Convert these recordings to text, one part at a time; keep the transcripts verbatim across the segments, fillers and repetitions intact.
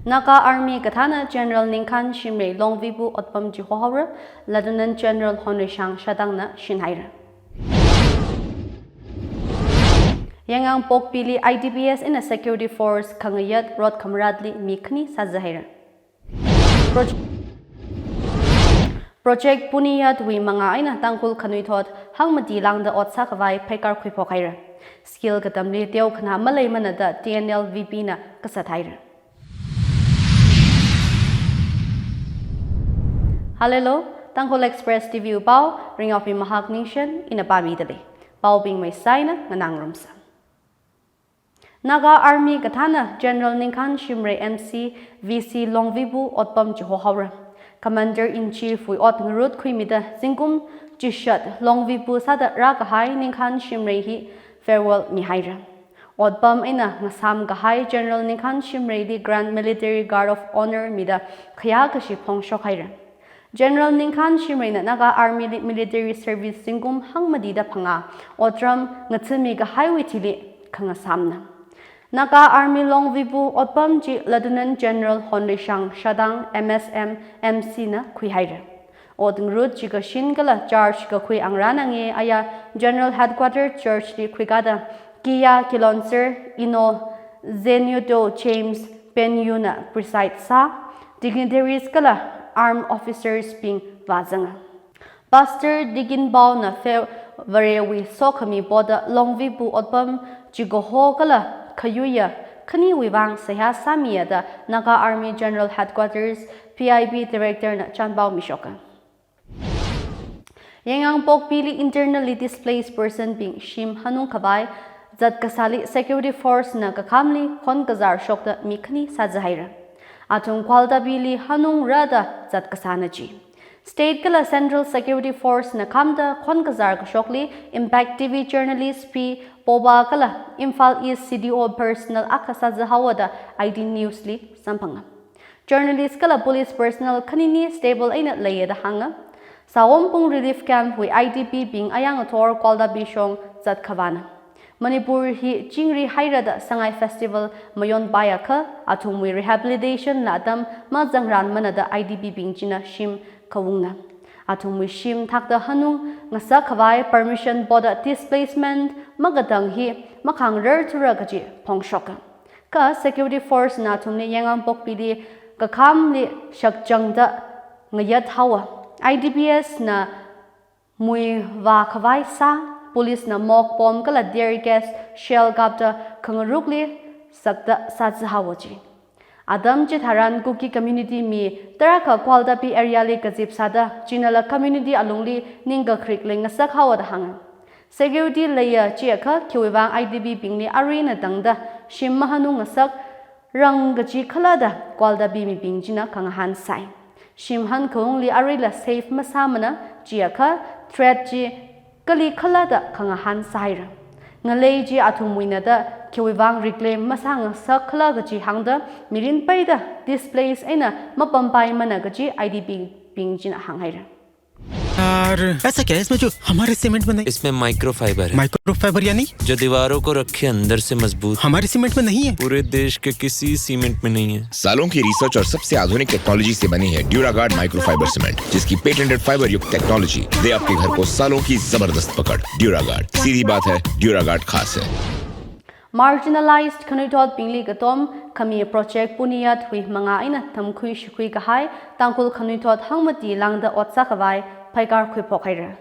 Naga Army kathāna General Ningkhan Shimray Longvibu otpam chihohaora, Lieutenant General Honreishang Shadangna shinhaira. Yaingangpokpili I D P S eina Security Force khangayat rot khamaratli mi khani sāzahaira. Proj-, Project Puniyat wui mangā eina Tangkhul khanuithot hangmati lāngda ot sākhavai phaikar khuiphokhaira. Skill katamli teokhana maleimana da T N L V P na kasat haira. Hallelujah, Tangkhul Express T V wui pao, Ringyaophi Mahak Ningshen, ina pāmidalei. Paobing maisai eina nganāngarumsa. Naga Army kathāna General Ningkhan Shimray M C V C Longvibu otpam chihohaora. Commander in Chief wui ot ngarut khuimida zingkum chishat Longvibu sāda rākahai Ningkhan Shimray hi farewell mihaira. Otpam eina ngasām kahai General Ningkhan Shimray li Grand Military Guard of Honor mida khayākashi phongshokhaira. General Ningkhan Shimrayna Naga Army li military service zingkum hangmatida phangā otram ngathami kahaiwui thili khangasāmna. Naga Army Longvibu otpam chi Lieutenant General Honreishang Shadang M S M M C na khuihaira. Ot ngarut chikashin kala charge kakhui angrana nge aya General Headquarter Church li khuikada Kiya Kilonser Ino Zenuto James Penyu na preside sā, dignitaries kala armed officers bing vāzanga. Pastor Deacon Bao na Fe Varewui sokhami poda Longvibu otpam chikaho kala khayuiya khaniwui vang seihā sāmiya da Naga Army General Headquarters P I B Director na chanpao mishoka. Yaingangpokpili internally displaced person bing shim hanung khavai zat kasāli security force na kakhamli khon kazar shokda mi khani sāzahaira. Athum Gwaltabili hanung rāda zat kasāna chi. State kala Central Security Force na khamda khon kazar kashokli Impact T V journalist P Poba kala Imphal East C D O personnel akha sāzahaowa da I D News li samphanga. Journalist kala police personnel khanini stable eina leiya da hānga. Sawompung relief camp wui I D P bing ayang athor Gwaltabi shong zat khavana. Manipur hi chingri haira da Sangai Festival mayonpaiakha, athumwui rehabilitation la atam mazangranmana da I D P bing china shim khaungna. Athumwui shim thakta hanung ngasak khavai permission poda displacement makatang hi makhangrar thura kaji phongshoka. Kha security force na athumli Yaingangpokpili kakhamli shakchangda ngayat haowa. I D P S na mui vā khavai sā, police na mock bomb kala tear gas shell kapda khangarukli sakta sāzahaowa chi. Atam chitharan Kuki community mi tarākha Gwaltabi area li kazip sāda, chinala community alungli ningkakrik leingasak haowa da hānga. Security leiya chiakha khiwui vang I D P bingli aruina tangda shim mahanung ngasak rang kaji khala da Gwaltabi mibing china khangahān sai. Shim hankhaungli aruila safe masāmana chiakha threat chi kali khala da khangahān saira. Ngalei chi athumwuina da khiwui vang reclaim masāngasak khala kaji hāngda mirin peida displace eina mapampaimana kaji I D P bing china hānghaira. यार, ऐसा क्या है इसमें जो हमारे सीमेंट में नहीं? इसमें माइक्रोफाइबर है। माइक्रोफाइबर यानी? जो दीवारों को रखे अंदर से मजबूत। हमारे सीमेंट में नहीं है। पूरे देश के किसी सीमेंट में नहीं है। सालों की रिसर्च और सबसे आधुनिक टेक्नोलॉजी से बनी है ड्यूरागार्ड माइक्रोफाइबर सीमेंट, जिसकी पेटेंटेड फाइबर युक्त टेक्नोलॉजी दे आपके घर को सालों की जबरदस्त पकड़। ड्यूरागार्ड, सीधी बात है, ड्यूरागार्ड खास है। Marginalized khanuithotbingli katom khami Project Puniyat wui mangā eina tamkhui shakhui kahai Tangkhul khanuithot hangmati lāngda ot sākhavai phaikar khuiphokhaira.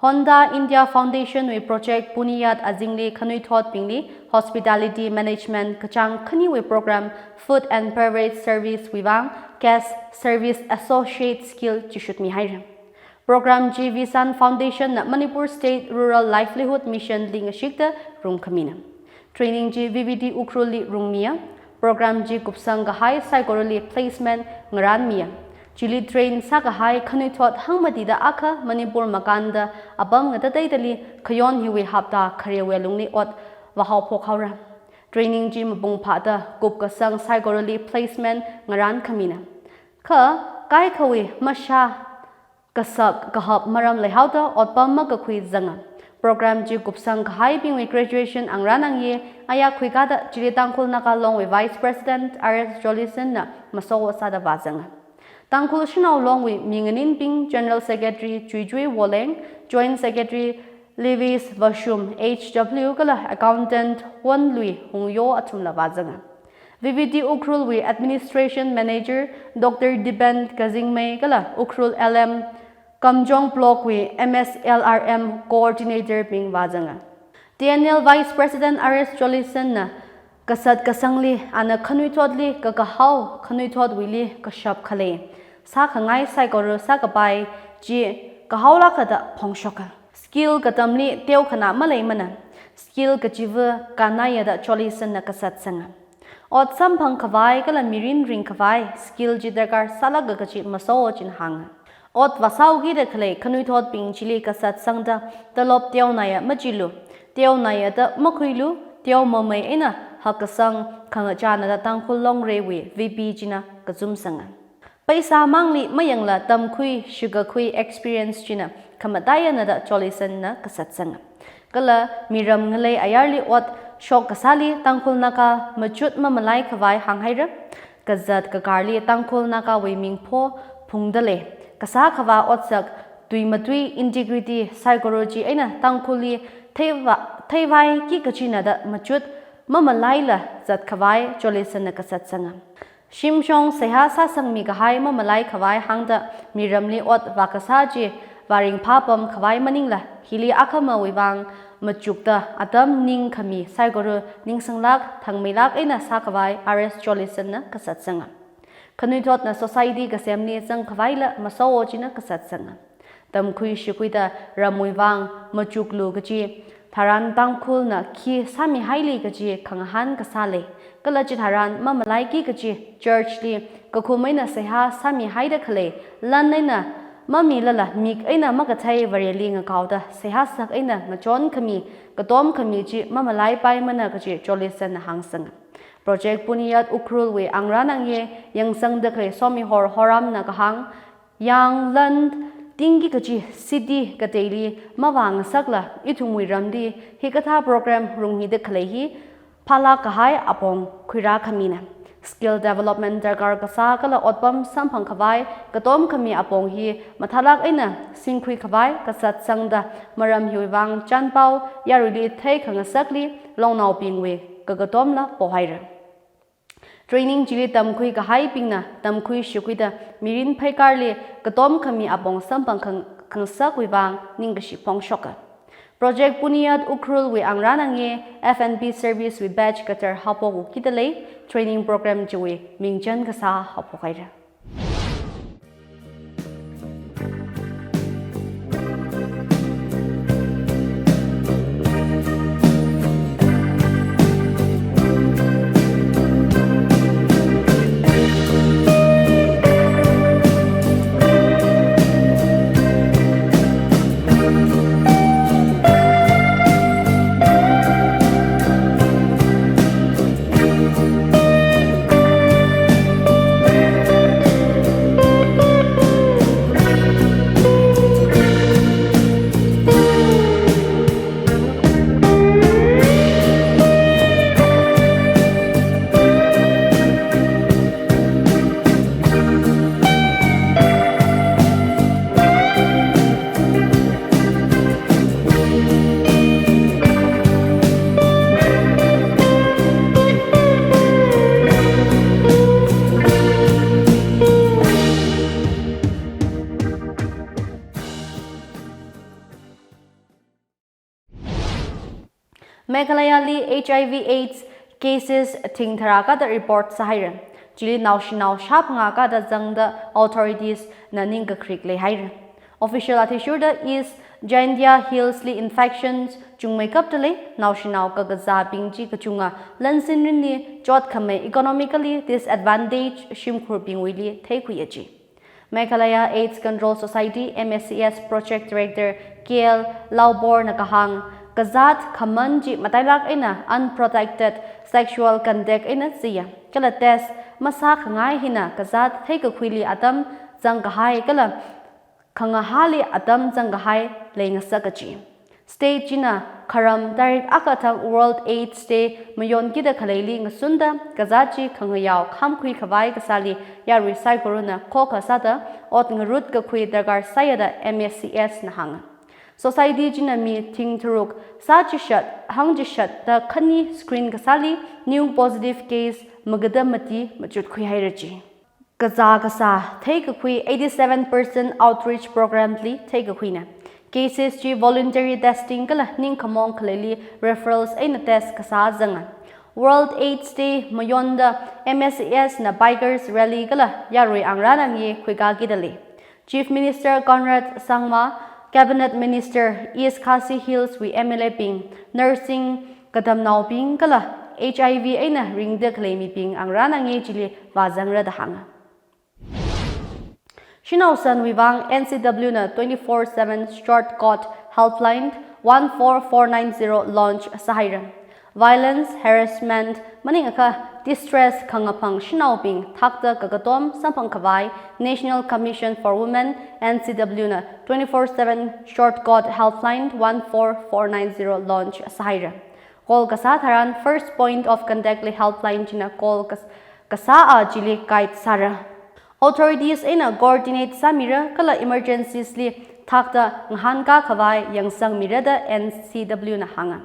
Honda India Foundation wui Project Puniyat azingli khanuithotbingli hospitality management kachāng khaniwui program, food and beverage service wui vang guest service associate skill chishut mihaira. Program chi Visan Foundation na Manipur State Rural Livelihood Mission li ngashikta rungkhamina. Training chi V V D Ukhrul li rungmiya. Program chi kupsang kahai saikorali placement ngaranmiya. Chili train sākahai khanuithot hangmatida akha Manipur makānda apam ngatateidali khayon hiwui hapta kharewui lungli ot vāhaophok haora. Training chi mapung phāda kupkasang saikorali placement ngarankhamina. Kha kaikhawui mashā kasak kahap maram leihaoda otpam makakhui zanga. Program chi kupsang kahaibingwui graduation angrān angye, aya khuikada chili Tangkhul Naga Longwui Vice President R S Jolison na maso sāda vāzanga. Tangkhul Shanao Longwui minganinbing General Secretary Chuichui Woleng, Joint Secretary Lewis Vashum H W kala Accountant Wonlui Hungyo athumla vāzanga. V V T Ukhrul wui Administration Manager Doctor Dipen Kazingmei kala Ukhrul L M Kamjong Block wui M S L R M Coordinator bing vāzanga. T N L Vice President R S Jolison na kasat kasangli ana khanuithotli kakahao, khanuithotwuili kashap khalei sākhangai saikora sākapai chi kahaolāka da phongshoka. Skill katamli teokhana maleimana. Skill kachiva kannaya da Jolison na kasat sanga. Ot samphang khavai kala mirin ring khavai skill chi darkar sālāka kachi maso china hānga. Ot vāsāhaokida khalei khanuithotbing chili kasat sangda talop teonaya machilu, teonaya da makhuilu, teomamei eina hakkasang khangachāna da Tangkhul Longreiwui V P china kazum sanga. Paisa mangli mayangla tamkhui shikakhui experience china khamataiya na da Jolison na kasat sanga. Kala miram ngalei ayarli ot shok kasāli Tangkhul Naga machut mamalai khavai hānghaira. Kazat kakarli Tangkhul Nagawui mingpho phungda lei. Kasā khavā otsak, tui matui, integrity, psychology eina Tangkhulli theiva-, theivaiki kachina da machut mamalaila zat khavai Jolison na kasat sanga. Shimshong seihā sāsangmi kahai mamalai khavai hāngda miramli ot vākasā chi vāringphā pam khavai maningla, hili akhamawui vang machukta atam ningkhami saikora ningsanglāk, thangmeilāk eina sākhavai R S Jolison na kasat sanga. Khanuithotna society kasemli zang khavaila maso china kasat sanga. Tamkhui shikhuida ramwui vang machuklu kachi tharan Tangkhulna khi sāmihaili kachi khangahān kasā lei. Kala chitharan mamalaiki kachi church li kakhum eina seihā sāmihaida khalei lan eina mamilala mik eina makathei Vareli ngakaoda seihā sak eina ngachon khami, katom khami chi mamalaipaimana kachi Jolison na hāngsanga. Project Puniyat Ukhrul wui angrān angye yangsangda khalei Somihor Horamna kahāng, yanglan tingki kachi city kateili mavāngasakla ithumwui ramli hikathā program runghida khalei hi phālāk kahai apong khuirā khamina. Skill development darkar kasā kala otpam samphang khavai katom khami apong hi mathālāk eina singkhui khavai kasat sangda maram hiwui vang chanpao yaruili theikhangasakli longnaobingwui kakatomla pohaira. Training chili tamkhui kahaibingna tamkhui shikhuida mirin pheikarli katom khami apong samphang khang-, khangasakwui vang ningkashi phongshoka. Project Puniyat Ukhrul wui angrān angye F and B service wui batch kathar haophok wukida lei, training program chiwui mingchan kasā haophok haira. Meghalaya li H I V AIDS cases thingthara kada report sāhaira. Chili naoshinao shāphangā kada zangda authorities na ningkakrik leihaira. Official athishurda East Jaintia Hills li infections chungmeikapda lei, naoshinao kakazābing chi kachunga lansinrinli chotkhamei economically disadvantaged shimkhurbingwuili theikhuiya chi. Meghalaya AIDS Control Society, M A C S, Project Director K L Laubor na kahāng, kazāt khaman chi matailāk eina unprotected sexual contact eina ziya. Kala test masākhangai hina kazāt theikakhuili atam zangkahai kala khangahāli atam zangkahai leingasaka chi. State china kharam tarik akha thang World AIDS Day mayonkida khaleili ngasunda kazāt chi khangayao khamkhui khavai kasāli yarui saikorana khokha sāda ot ngarut kakhui darkar sāya da M A C S na hānga. Society china mi thing tharuk sā chishat hāng chishat da khani screen kasāli new positive case magada mati machut khuihaira chi. Kazā kasā theikakhui eighty-seven percent outreach program li theikakhuina. Cases chi voluntary testing kala ningkhamong khaleili referrals eina test kasā zanga. World AIDS Day mayonda M A C S na bikers rally kala yarui angrān angye khuikakida lei. Chief Minister Conrad Sangma, Cabinet Minister, East Khasi Hills wui M L A bing, nursing katamnaobing kala H I V eina ringda khalei mibing angrān angye chili vāzangra da hānga. Shanao sanwui vang N C W na twenty-four seven short code helpline one four four nine zero launch sāhaira. Violence, harassment, maningakha distress khangaphang shanaobing thakta kakatom samphang khavai National Commission for Women, N C W na twenty-four seven short code helpline one four four nine zero launch sāhaira. Call kasā tharan first point of contact li helpline china call kas-, kasā a chili guide sāra. Authorities eina coordinate sāmira kala emergencies li thakta ngahānkā khavai yangsangmira da N C W na hānga.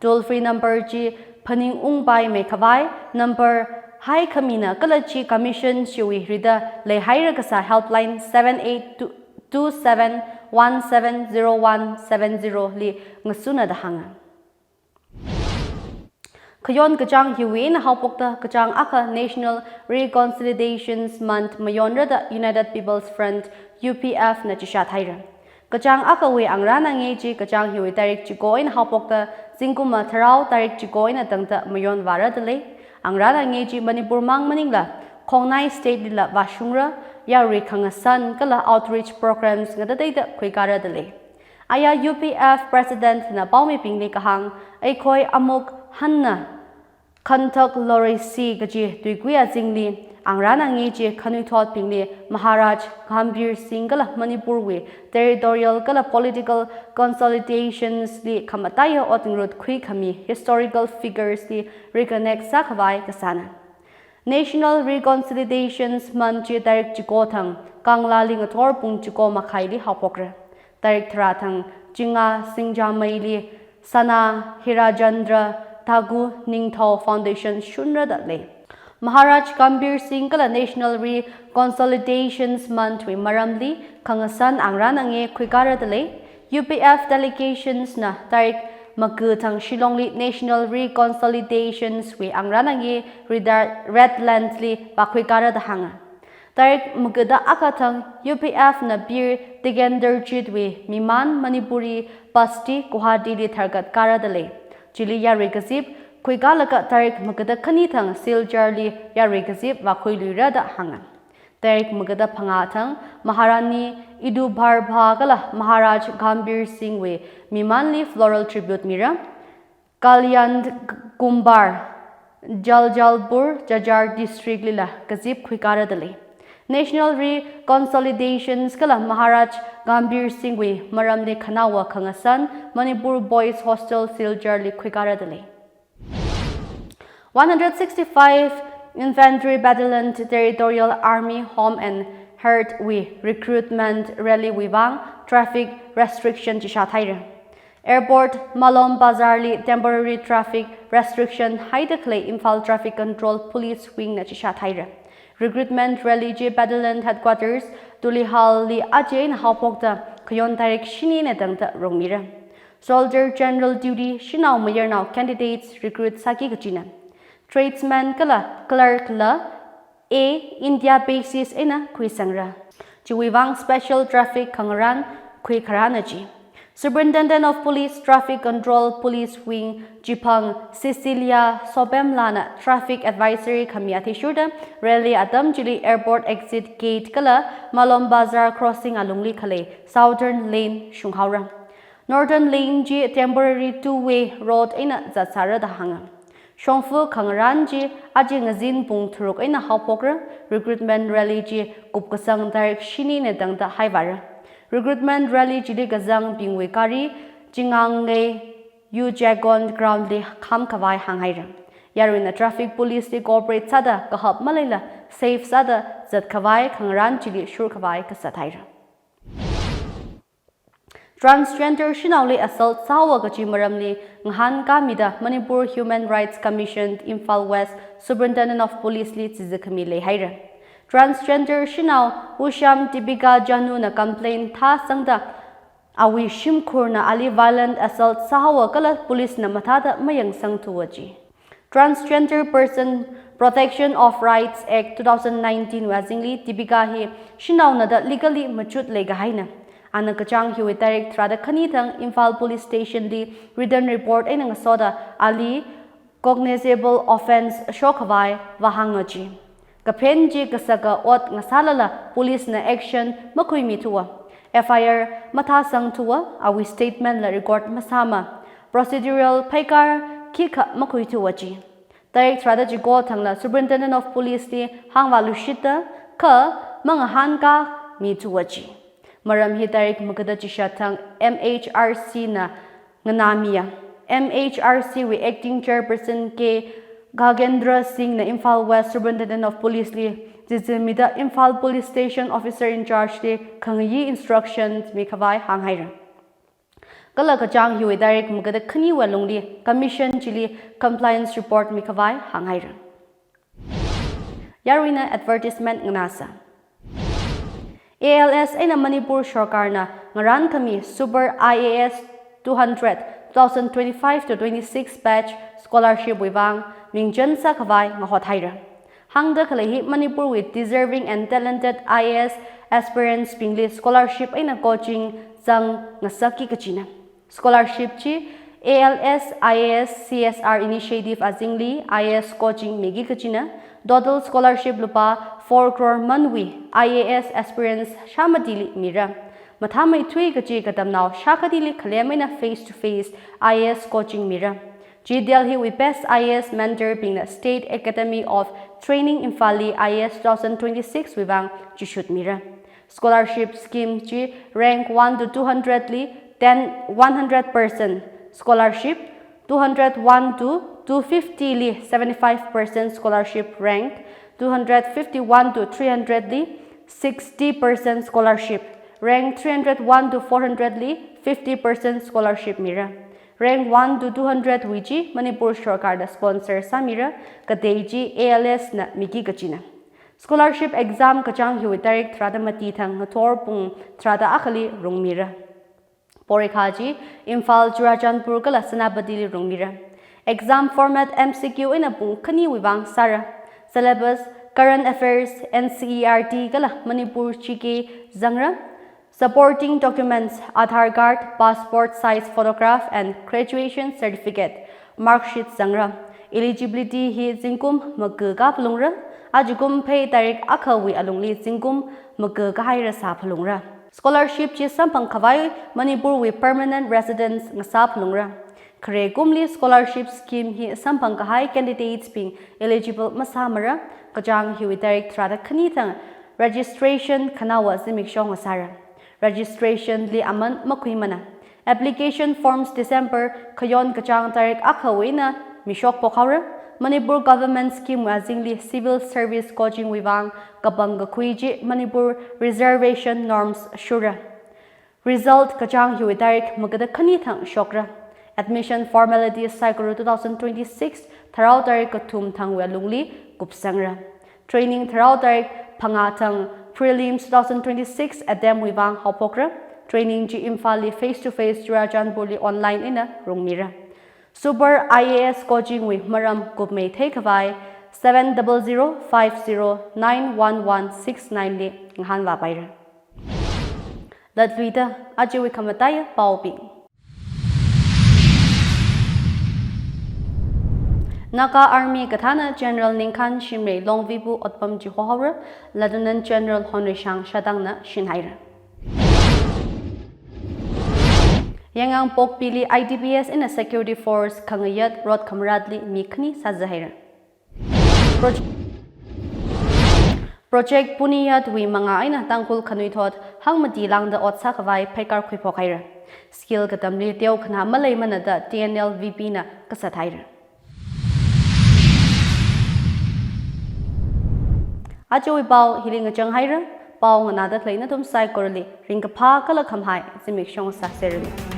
Toll free number chi phaningungpaimei khavai number haikhamina kala chi commission chiwui rida leihaira kasā helpline seven eight two seven one seven zero one seven zero li ngasuna da hānga. Khayon kachāng hiwui eina haopokta kachāng akha National Reconciliations Month mayonra da United People's Front, U P F na chishat haira. Kachāng akhawui angrān angye chi kachāng hiwui tarik chiko eina haopokta zingkum tharao tarik chiko eina tangda mayonvāra da lei. Angrān angye chi Manipur mang maningla khongnai state lila vāshungra, yarui khangasan kala outreach programs ngatateida khuikara da lei. Aya U P F President na paomibingli kahāng, ꯑꯩꯈꯣꯏ ꯑꯃꯨꯛ ꯍꯟꯅ ꯈꯟꯊꯣꯛꯂꯔꯣꯏꯁꯤ kaji tuikui azingli angrān angye chi khanuithotbingli Maharaj Gambhir Singh kala Manipur wui territorial kala political consolidations li khamataiya ot ngarut khuikhami historical figures li reconnect sākhavai kasāna. National Reconciliations Month chi tarik chiko thang Kanglali ngathor pung chiko makhaili haopokra. Tarik tharā thang Chinga Singjameili Sana Hirachandra Tagu Ningthou Foundation shunra da lei. Maharaj Gambhir Singh kala National Reconciliations Month wui maramli khangasan angrān angye khuikara da lei. U P F delegations na tarik maga thang Shillongli National Reconciliations wui angrān angye rida Red Land li vākhuikara da hānga. Tarik magada akha thang U P F na Bir Tikendrajit wui miman Manipuri bus chi Guwahati li tharkatkara da lei. Chili yarui kazip khuikalaga tarik magada khani thang Silchar li yarui kazip vākhuiluira da hānga. Tarik magada phangā thang Maharani Iduparbha kala Maharaj Gambhir Singh wui mimanli floral tribute mira. Kalyan Kumbar, Jalalpur, Jhajjar District lila kazip khuikara da lei. National Reconciliations kala Maharaj Gambhir Singh wui maramli khanaowa khangasan Manipur Boys Hostel Silchar li khuikara da lei. One hundred sixty-five Infantry Battalion Territorial Army Home and Hearth wui recruitment rally wui vang traffic restriction chishat haira. Airport Malom Bazar li temporary traffic restriction haida khalei Imphal Traffic Control Police Wing na chishat haira. Recruitment rally chi Battalion Headquarters Tulihal li aja eina haophokta khayon tarik shini eina tangda rongmira. Soldier General Duty shanao mayarnao candidates recruit sāki kachina. Tradesman kala clerk la A India basis eina khuisangra. Chiwui vang special traffic khangarān khuikharāna chi. Superintendent of Police Traffic Control Police Wing Chiphang Cecilia Sobemla na traffic advisory khami athishurda rally atam chili airport exit gate kala Malom Bazar crossing alungli khalei southern lane shunghaora. Northern lane chi temporary two-way road eina zatsāra da hānga. Shongfa khangarān chi aja ngazin pung tharuk eina haophokra, recruitment rally chi kupkasang tarik shini eina tangda haivāra. Recruitment rally chili kazangbingwui gari Chingangngai Yu Jagon ground li kham khavai hānghaira. Yaruina traffic police li cooperate sāda kahap maleila safe sāda zat khavai khangarān chili shur khavai kasat haira. Transgender shanaoli assault sāhaowa kachi maramli ngahānkāmida Manipur Human Rights Commission Imphal West Superintendent of Police li chizikhami leihaira. Transgender shanao Usham Dipika Janu na complaint thāsangda awui shimkhurna ali violent assault sāhaowa kala police na mathāda mayangsangthuwa ji. Transgender Person Protection of Rights Act two thousand nineteen wui azingli Dipika hi shanaona da legally machut leikahaina. Ana kachāng hiwui tarik tharāda khani thang Imphal Police Station li written report eina ngasoda ali cognizable offence shok khavai vāhānga ji. Kaphen chi kasaka ot ngasālala police na action makhuimithuwa, F I R mathāsangthuwa, awui statement la record masāma, procedural phaikar khikha makhuithuwa ji. Tarik tharāda chiko thangla Superintendent of Police li hāngvāluishitta kha mangahānkāmithuwa ji. Maram hi tarik magada chishat thang M H R C na nganāmiya. M H R C wui Acting Chairperson K Gagendra Singh na Imphal West Superintendent of Police li chizimida Imphal Police Station Officer in Charge li khangayi instructions mikhavai hānghaira. Kala kachāng hiwui tarik magada khaniwui alungli Commission chili compliance report mikhavai hānghaira. Yaruina advertisement nganāsa. A L S eina Manipur Sarkarna ngarānkhami Super I A S two hundred, two thousand twenty-five to twenty-six batch scholarship wui vang mingchān sākhavai ngahothaira. Hāngda khalei hi Manipurwui deserving and talented I A S aspirants bingli scholarship eina coaching zang ngasakki kachina. Scholarship chi A L S I A S C S R initiative azingli I A S coaching miki kachina. Total scholarship lupā four crore manwui I A S aspirants shāmatili mira. Mathāmeithui kachi katamnao shākatili khalem eina face to face I A S coaching mira. Chi Delhi wui best I A S mentor bingna State Academy of Training Imphal li I A S two thousand twenty-six wui vang chishut mira. Scholarship scheme chi rank one to two hundred li ten, one hundred percent scholarship, two hundred one to two fifty li seventy-five percent scholarship rank, two hundred fifty-one to three hundred li sixty percent scholarship, rank three hundred one to four hundred li fifty percent scholarship mira. Rank one to two hundred wui chi Manipur Sarkarna sponsor sāmira, katei chi A L S na miki kachina. Scholarship exam kachāng hiwui tarik tharāda mati thang ngathor pung tharāda akhali rungmira. Porikha chi Imphal, Churachandpur kala Senapatili rungmira. Exam format M C Q eina pung khaniwui vang sāra. Syllabus, current affairs, N C E R T kala Manipur G K zangra. Supporting documents, Aadhaar card, passport size photograph and graduation certificate, mark sheet zangra. Eligibility hi zingkum maka kaphalungra, ajakum phei tarik akhawui alungli zingkum maka kahaira sāphalungra. Scholarship chi samphang khavai Manipurwui permanent residents ngasāphalungra. Khare kumli scholarship scheme hi samphang kahai candidates bing eligible masāmara, kachāng hiwui tarik tharāda khani thang registration khanaowa zimiksho ngasāra. Registration li aman makhuimana. Application forms December khayon kachāng tarik akhawui eina mishok phokhaora. Manipur government scheme wui azingli civil service coaching wui vang kapang kakhui chi Manipur reservation norms shura. Result kachāng hiwui tarik magada khani thang shokra. Admission formalities saikora two thousand twenty-six tharao tarik kathum thangwui alungli kupsangra. Training tharao tarik phangā thang prelims two thousand twenty-six attempt wui vang haophokra. Training chi Imphal li face to face, Churachandpur li online eina rungmira. Super I A S coaching wui maram kupmei theikhavai seven double zero five zero nine one one six nine li ngahānvāpaira. Latluida ajawui khamataiya paobing. Naga Army kathāna General Ningkhan Shimray Longvibu otpam chihohaora, Lieutenant General Honreishang Shadangna shinhaira. Yaingangpokpili I D P S eina security force khangayat rot khamaratli mi khani sāzahaira. Proj-, Project Puniyat wui mangā eina Tangkhul khanuithot hangmati lāngda ot sākhavai pheikar khuiphok haira. Skill katamli teokhanā maleimana da T N L V P na kasā thaira. Ajawui pao hili ngachang haira. Pao nganāda khalei nathum saikorali ringkaphā kala khamahai zimiksho sāseranu.